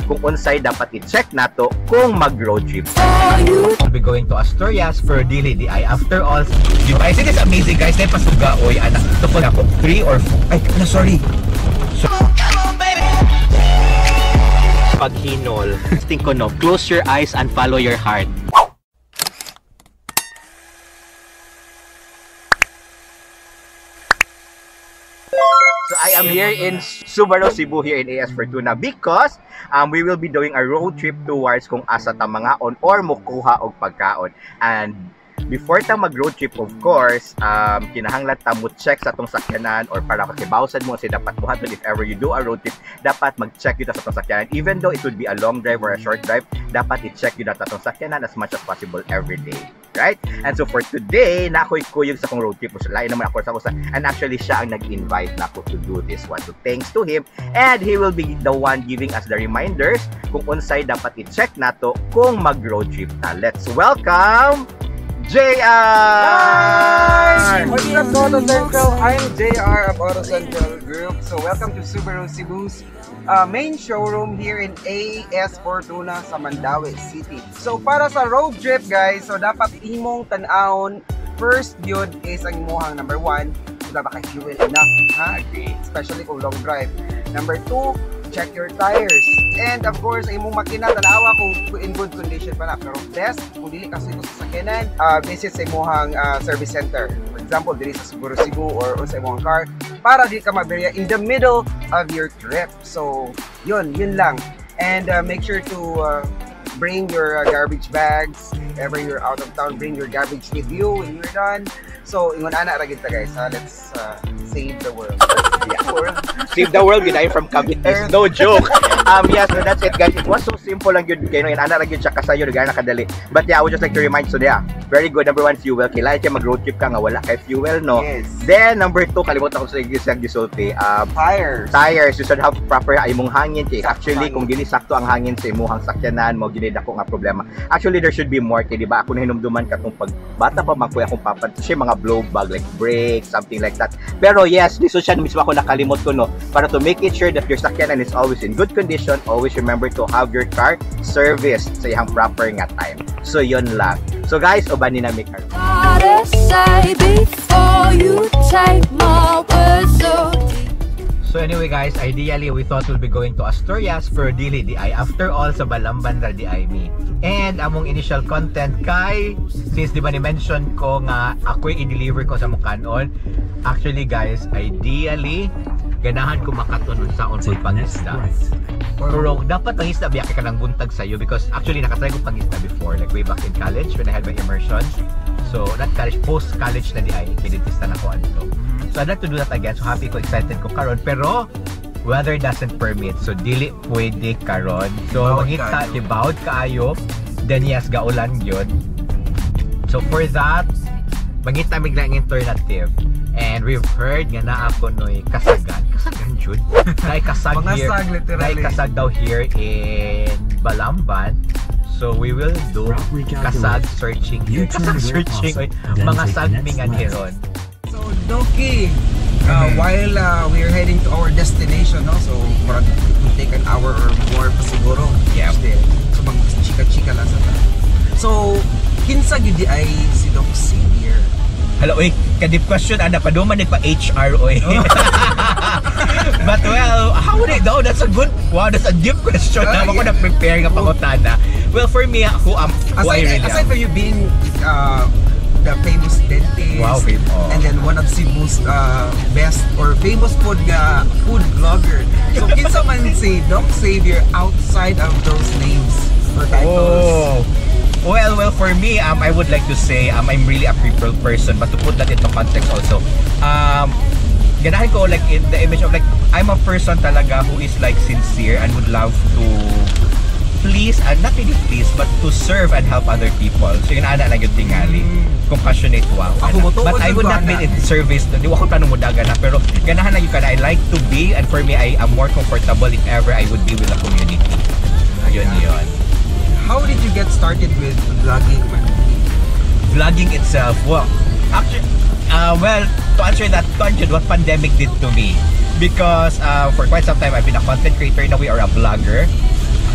kung unsay dapat i-check nato kung mag-road trip. We'll be going to Asturias for dili di ay. After all, di ba? It is amazing, guys. Dahil pasuga, oy, anak. Ito po ako, 3 or 4. Ay, no, sorry. So, paghinol. Think ko, no, close your eyes and follow your heart. So I am here in Subaru Cebu here in AS Fortuna because we will be doing a road trip towards kung asa ta mangaon or mukuha og pagkaon. And before ta mag road trip, of course, kinahanglan ta mo check sa atong sakyanan or para makibawsan mo kasi dapat buhaton if ever you do a road trip, dapat mag-check yun sa atong sakyanan. Even though it would be a long drive or a short drive, dapat i-check yun sa atong sakyanan as much as possible every day. Right? And so for today, na ako'y kuyog sa akong road trip. So, lain naman ako sa ako. And actually, siya ang nag-invite na ako to do this one. So thanks to him. And he will be the one giving us the reminders kung unsay dapat i-check nato kung mag-road trip ta. Let's welcome JR! What's up, Auto Central? I'm JR of Auto Central Group. So welcome to Subaru Cebu's main showroom here in AS Fortuna sa Mandaue City. So para sa road trip, guys, so dapat imong tan-awon first yun is ang imuhang number 1, so dapat kay fuel enough, ha? Especially kung long drive. Number 2, check your tires. And of course, ang imong makina, tanawa kung in good condition pa na. Pero best, kung dili ka suito sa sakyanan, visit sa imong service center. For example, dili sa Subaru Cebu or sa imong car para di ka maberya in the middle of your trip. So, yun lang. And make sure to bring your garbage bags. If ever you're out of town, bring your garbage with you when you're done. So, ingon ana ra gid ta, guys. Ha? Let's save the world. Yeah. Save the world, I'm from Cavite. No joke. Yeah, so that's it, guys. It was so simple lang yun. Kaya no, ana ra gyud siya kasayo, gana kadali. But yeah, I would just like to remind, so yeah, very good. Number 1, fuel. Kailangan siya mag-road trip ka nga wala kay fuel, no? Yes. Then, number 2, kalimutan ko sa isang gisulti. Tires. Tires. You should have proper imong hangin. Kay actually, kung dili sakto ang hangin sa imong sakyanan mo, gini dako nga problema. Actually, there should be more. Kay di ba, ako nahinumduman ka kung pag bata pa man ko akong papa, siya mga blow bag, like brake, something like that. Pero yes, this siya mismo ako nakalimot ko, no? Para to make it sure that your sakyanan is always in good condition, always remember to have your car serviced sa iyang proper nga time. So, yun lang. So guys, uban ni na mi karon. So anyway guys, ideally we thought we'll be going to Asturias for dili di ay. After all, sa Balamban ra di ay mi. And among initial content kay, since di ba ni-mention ko nga ako'y i-deliver ko sa Mukanon, actually guys, ideally, ganahan ko makatunod sa on food pangisda. Pero dapat pangisda biya ka ng buntag sa'yo because actually nakatry ko pangisda before, like way back in college when I had my immersion. So not college, post-college na di ay, kinitista na ko anto. So I'd like to do that again. So happy ko, excited ko karon, pero weather doesn't permit. So dili pwede karon. So mangita di bawd kaayo. Then yes, gaulan gyud. So for that, mangita mig lang alternative. And we've heard nga naa ko noy kasagan. Kasagan jud. Naay kasag here. Naay kasag daw here in Balamban. So we will do kasag searching here. Kasag searching oy, mga sagmingan hiron. So Doki, while we are heading to our destination, no? So murag it will take an hour or more pa siguro. Yeah. So mag chika-chika lang sa ta. So kinsa gyud di ay si Doc Xavier? Hello, oy, kadip question ana pa duman pa HR oy. But well, how would I know? That's a good, wow, that's a deep question. Na ako na prepare nga pangutana. Well, for me, who am who aside, I really aside from you being the famous dentist, wow, famous, and then one of Cebu's best or famous food food blogger. So kinsa man si Doc Xavier outside of those names or titles? Oh. Well, for me, I would like to say I'm really a people person, but to put that into context also, ganahan ko like in the image of like I'm a person talaga who is like sincere and would love to please, and not really please, but to serve and help other people. So yun ana lang yung tingali. Compassionate, wow. Ako, but I would not be in service. Di ko plano mo daga na, pero ganahan lang yung kana. I like to be, and for me, I am more comfortable if ever I would be with the community. Yun yun. How did you get started with vlogging? Vlogging itself, well, actually, well, to answer that question, what pandemic did to me? Because for quite some time, I've been a content creator in a way, or a vlogger.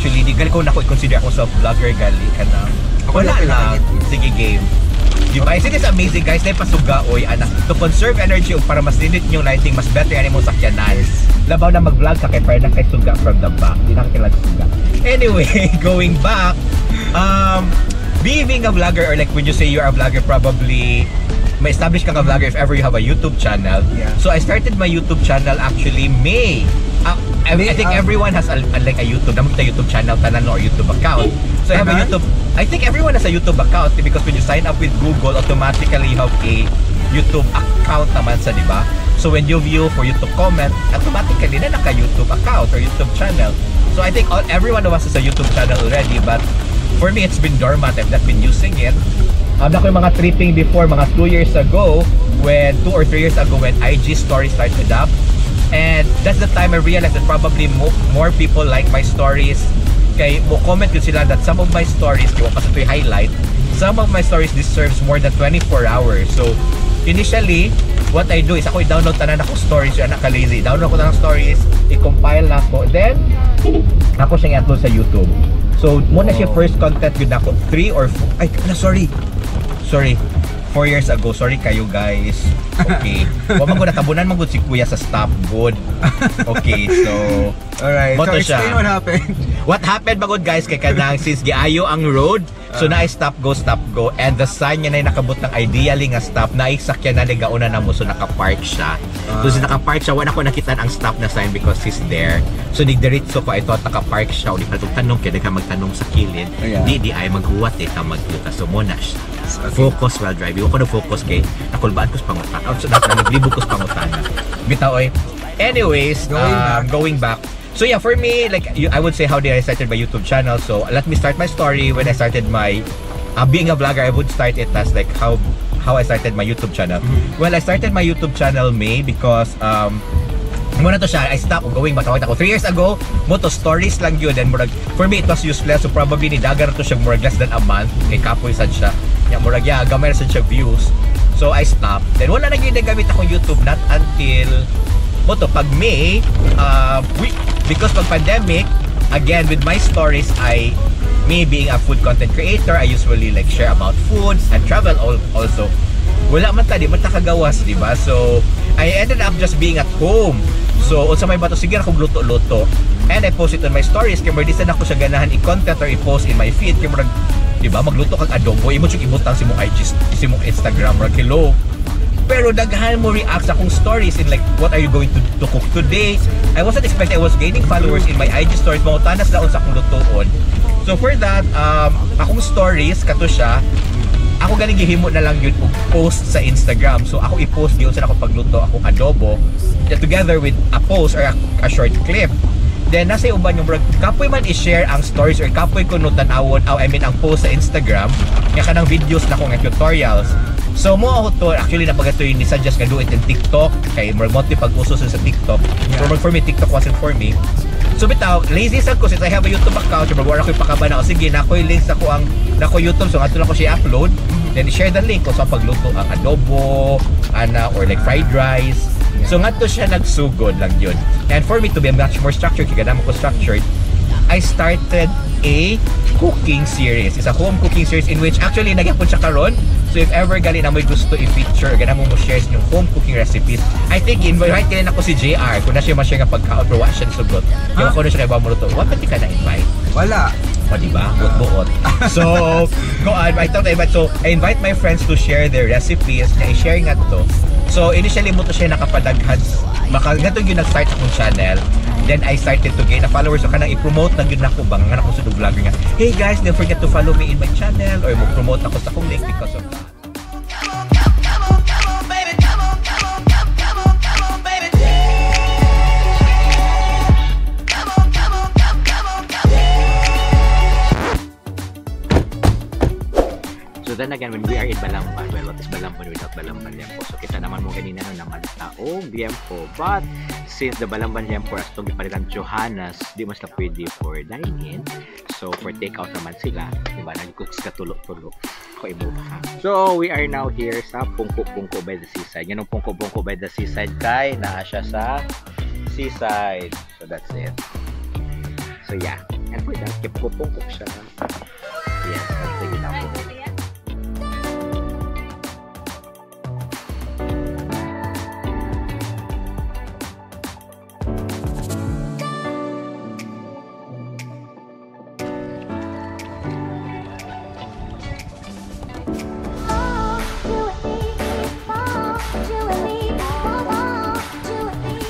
Actually, di gali ko na ko i-consider ako self vlogger gali kanang Ako wala na lang. Sige, game. Di ba? It is amazing, guys. Na pasuga oy ana. To conserve energy ug para mas nindot yung lighting, mas better ani mo sakyanan. Labaw na mag-vlog ka kay para na kay suga from the back. Di na kailangan suga. Anyway, going back, being a vlogger or like when you say you're a vlogger, probably may establish ka nga vlogger if ever you have a YouTube channel. So I started my YouTube channel actually May. May, I think ah. everyone has like a YouTube, naman kita YouTube channel tanan or YouTube account. So I have a Tanan? YouTube. I think everyone has a YouTube account because when you sign up with Google, automatically you have a YouTube account naman sa, di ba? So when you view for you to comment, automatically na naka YouTube account or YouTube channel. So I think every one of us has a YouTube channel already, but for me it's been dormant. I've not been using it. Ako yung mga tripping before, mga 2 years ago, when 2 or 3 years ago when IG story started up. And that's the time I realized that probably more people like my stories. Kay mo comment yun sila that some of my stories, kay wa pa sa ito'y highlight, some of my stories deserves more than 24 hours. So, initially, what I do is ako i-download tanan ako stories, yung anak ka lazy. Download ko tanan stories, i-compile na ako. Then, ako siyang i-upload sa YouTube. So, muna siya first content yun ako. 3 or 4, ay, ano, sorry. Sorry. 4 years ago. Sorry kayo, guys. Okay. Wa man ko natabunan man gud si kuya sa stop good. Okay, so Alright, so Moto siya. Explain what happened. What happened bagod, guys, kay kanang since giayo ang road, so na stop go, stop go, and the sign niya na nakabot ng ideally nga stop na sakyan na gauna na mo, so naka-park siya. So since naka-park siya, wala ko nakita ang stop na sign because he's there. So nigdiretso ko, I thought naka-park siya. Uli pa tanong kay ka magtanong sa kilid. Di di ay maghuwat eh ta magyuta. So mo na siya. Focus while driving. Ako na focus kay nakulbaan ko sa pangutana. Oh, so, naglibog ko sa pangutana. Bitaw oy. Anyways, Going back. Going back. So yeah, for me, like I would say how did I started my YouTube channel. So let me start my story. When I started my being a vlogger, I would start it as like how I started my YouTube channel. Well, I started my YouTube channel May because muna to siya, I stopped going back ako 3 years ago, mo to stories lang yun and murag, for me it was useless, so probably ni dagar to siya murag less than a month, kay kapoy sad siya. Ya, murag ya, gamay ra sad siya views. So I stopped. Then wala na gyud gamit akong YouTube not until mo to pag May, because pag pandemic, again with my stories, I me being a food content creator, I usually like share about food and travel also. Wala man ta, di man ta kagawas, di ba? So, I ended up just being at home. So, unsa may bato, sige ra kog luto-luto. And I post it on my stories kay murag di sad ako siya ganahan i-content or i-post in my feed kay murag, di ba, magluto kag adobo, imo jud ibutang sa imong IG, sa imong Instagram, murag hello. Pero daghan mo react sa akong stories in like, "What are you going to cook today?" I wasn't expecting I was gaining followers in my IG stories. Mangutana sila unsa akong lutuon. So for that, akong stories, kato siya, ako ganing gihimo na lang yun og post sa Instagram. So ako i-post yun sa ako pagluto akong adobo together with a post or a short clip. Then nasa uban yung murag kapoy man i-share ang stories or kapoy ko no tan-awon, oh, I mean ang post sa Instagram nga kanang videos na ko nga tutorials. So mo ako to actually napagatoy ni suggest nga do it in TikTok kay murag mo pag-uso sa TikTok. Pero for me, TikTok wasn't for me. So bitaw, lazy sad ko since I have a YouTube account, so wala ko ipakaba na ako. Sige, nako yung links ako ang nako YouTube, so ngadto lang ko siya i-upload. Then i-share the link ko sa pagluto ang adobo, ana or like fried rice. So ngadto siya nagsugod lang yun. And for me to be much more structured, kay ganahan ko structured, I started a cooking series. It's a home cooking series in which actually nagyapon siya karon. So if ever gali na mo'y gusto i-feature, gana mo mo share sa inyong home cooking recipes, I think invite din ako si JR kung na siya ma-share nga pagkaon pero wa siya sugot. Kaya ko na siya kay ba mo luto. Wa pa ti ka na invite? Wala. O, di ba? Buot-buot. So, go on. I thought I invite. So, I invite my friends to share their recipes. Na i-share nga to. So, initially mo to siya nakapadaghan. Maka, nga to yung nag-start akong channel. Then, I started to gain a followers. So, kanang i-promote na gyud nako ba? Nga ako sa vlogger nga, "Hey guys, don't forget to follow me in my channel." Or mo-promote ako sa akong link because of that. Come on, come on, baby. Come on, come on, come, come on, come on, baby. Come on, come on, come, come on, come. So then again, when we are in Balamban, well, what is Balamban without Balamban Liempo? So kita naman mo ganina no naman taong liempo. But since the Balamban Liempo as itong gipalitan Johannes, di mas na pwede for dine-in. So for take-out naman sila, di ba? Nag-cook sa tulo-tulo. Ko i-move ha. So we are now here sa Pungko-Pungko by the Seaside. Yan ang Pungko-Pungko by the Seaside kay naa siya sa seaside. So that's it. So yeah. And for that, kipupungkok siya. Yes, that's the ginako.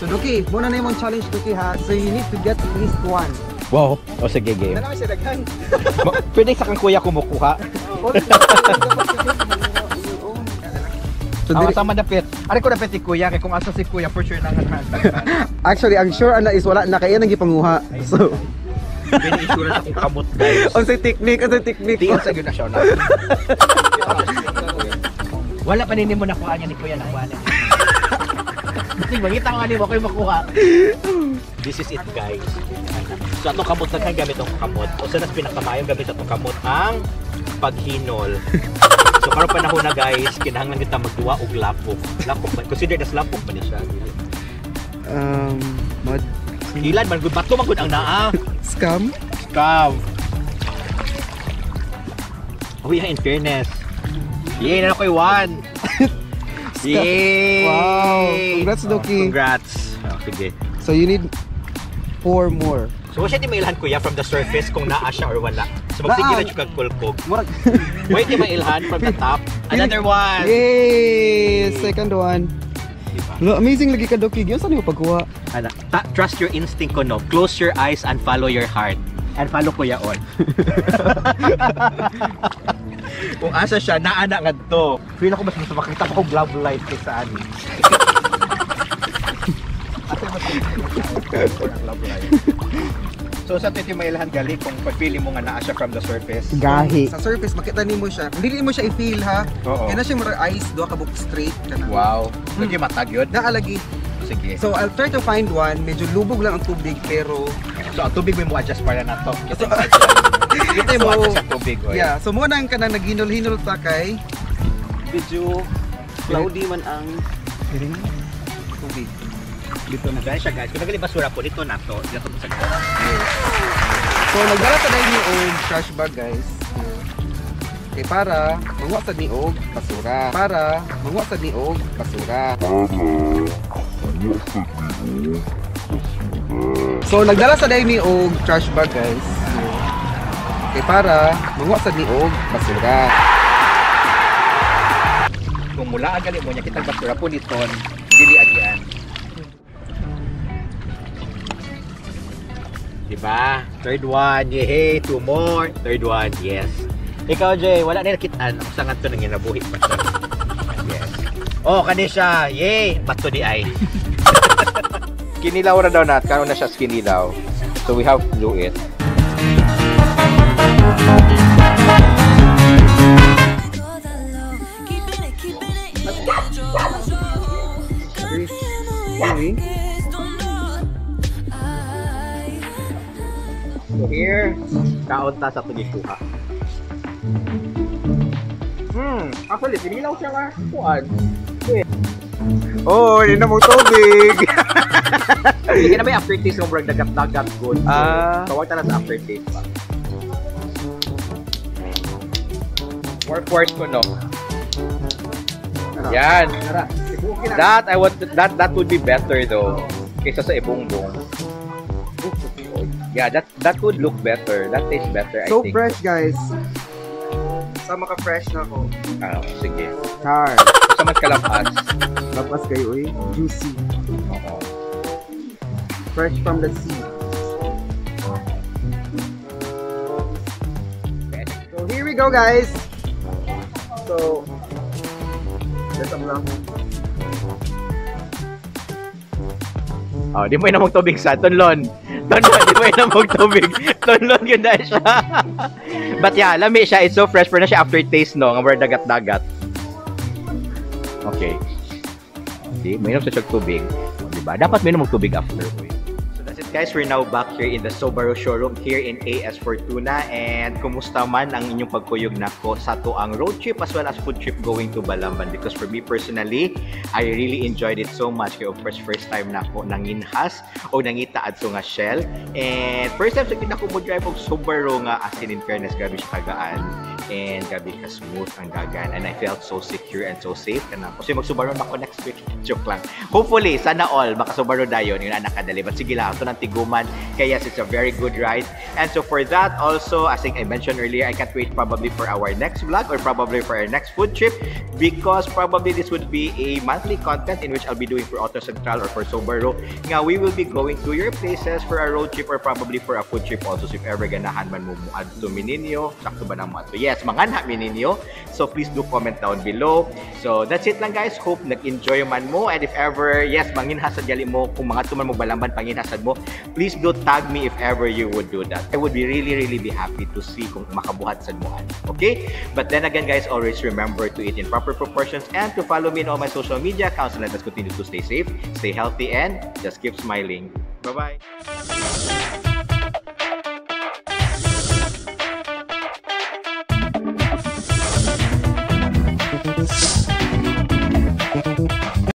So Duki, muna na yung challenge, Duki, ha. So you need to get at least one. Wow. O sige, game. Dalawa siya daghan. Pwede sa kang kuya kumukuha. So Ang dili, sama dapit. Ari ko dapit si kuya kay kung asa si kuya for sure nang actually ang sure ana is wala na kay ang gipanguha. So Pwede insurance akong kamot, guys. unsay technique, unsay technique? Tiil sa gyud na siya na. Wala pa nini mo nakuha niya ni kuya, nakuha niya. Kasi mangita ko nimo ko makuha. This is it, guys. So atong kamot, daghan gamit ang kamot. Usa nas pinakamayong gamit atong kamot ang paghinol. So karon panahon na, guys, kinahanglan kita magduwa og lapok. Lapok ba? Consider as lapok ba ni siya? Mod Ilan man gud, bato man gud ang naa. Scam. Scam. Oh yeah, in fairness. Yay, na ako'y one. Yay! Wow. Congrats, Doki. Oh, congrats. Oh, sige. So you need four more. So, siya di mailhan, kuya, from the surface kung naa siya or wala. So, magsige Naa. na siya kag kulkog. Murag. Wait, di mailhan from the top. Another one. Yay! Second one. Diba? Lo, amazing lagi ka, Doki. Giyon saan mo pagkuha? Ana, trust your instinct ko, no? Close your eyes and follow your heart. And follow Kuya On. Kung asa siya, naana nga to. Feel ako mas mas makita pa kong love light kaysa ani. Asa mas love light? So sa ito yung mailahan gali kung pagpili mo nga naa siya from the surface. Gahi. Sa surface makita nimo siya. Dili mo siya i-feel ha. Oo. Kaya na siya murag eyes duha ka buok straight kana. Wow. Lagi matag yun. Naa lagi. Sige. So I'll try to find one. Medyo lubog lang ang tubig pero So ang tubig mo adjust para na to. Kita kita mo So, adjust ang tubig. Oy. Yeah, so mo na ang kanang naghinol-hinol ta kay medyo cloudy man ang tubig. Dito na guys siya, guys. Kung nagali basura po dito na to. Dito sa So nagdala ta dahil ni og trash bag, guys. Okay, para manguha sad ni og basura. Para manguha sad ni og basura. So nagdala sa dahil ni og trash bag, guys. Okay, para manguha sad ni og basura. Kung mula ang gali mo niya kitang basura po dito, dili agian. Diba? Third one, yay, two more. Third one, yes. Ikaw, Jay, wala na nakitaan. Ako sa ngadto nang ginabuhi pa siya. Yes. Oh, kani siya. Yay! Bato di ay. Kinilaw na daw nat. Karon na siya kinilaw. So we have to do it. Really? So here, kaon ta sa tugikuha. Actually, kinilaw siya nga. Kuan. Oh, hindi na mo tubig. Hindi na may aftertaste ng murag dagat-dagat good. So, Ah. tawag ta na sa aftertaste pa. More force ko, no? Yan. That I want that would be better though kaysa sa ibongbong. Yeah, that would look better. That tastes better, I So think. fresh, guys. Sama ka fresh na ako. Ah, sige. Char. Sa man kalapas. Lapas kayo, eh. Juicy. Oo. Fresh from the sea. So here we go, guys. So, let's lang. Oh, di mo inamog tubig sa tunlon. Tunlon, di mo inamog tubig. Tunlon yun na siya. But yeah, lami siya. It's so fresh. Pero na siya aftertaste, no? Nga murag dagat-dagat. Okay. See, mainom sa siyang tubig. O, diba? Dapat mainom og tubig after. Uy. So that's it. Guys, we're now back here in the Subaru showroom here in AS Fortuna, and kumusta man ang inyong pagkuyog nako sa atoang road trip as well as food trip going to Balamban? Because for me personally, I really enjoyed it so much kay of course first time nako nanginhas o nangita adto nga Shell, and first time sa nako mo drive og Subaru nga, as in fairness, grabe siya kagaan and grabe ka smooth ang dagan, and I felt so secure and so safe kana kasi mag-Subaru na ako next week. Joke lang. Hopefully, sana all maka-Subaru dayon yun na nakadali, but sige lang, ato nang tiguman kaya yes, it's a very good ride. And so for that also, as I mentioned earlier, I can't wait probably for our next vlog or probably for our next food trip, because probably this would be a monthly content in which I'll be doing for Auto Central or for Subaru nga we will be going to your places for a road trip or probably for a food trip also. So if ever ganahan man mo muadto mi ninyo, sakto ba nang muadto? Yes, manganha mi ninyo, so please do comment down below. So that's it lang, guys. Hope nag-enjoy man mo, and if ever, yes, manginhasad gali mo, kung mga tuman mo Balamban, panginhasad mo, please do tag me if ever you would do that. I would be really, really be happy to see kung makabuhat sad mo ana. Okay, but then again, guys, always remember to eat in proper proportions and to follow me in all my social media accounts, and let us continue to stay safe, stay healthy, and just keep smiling. Bye bye.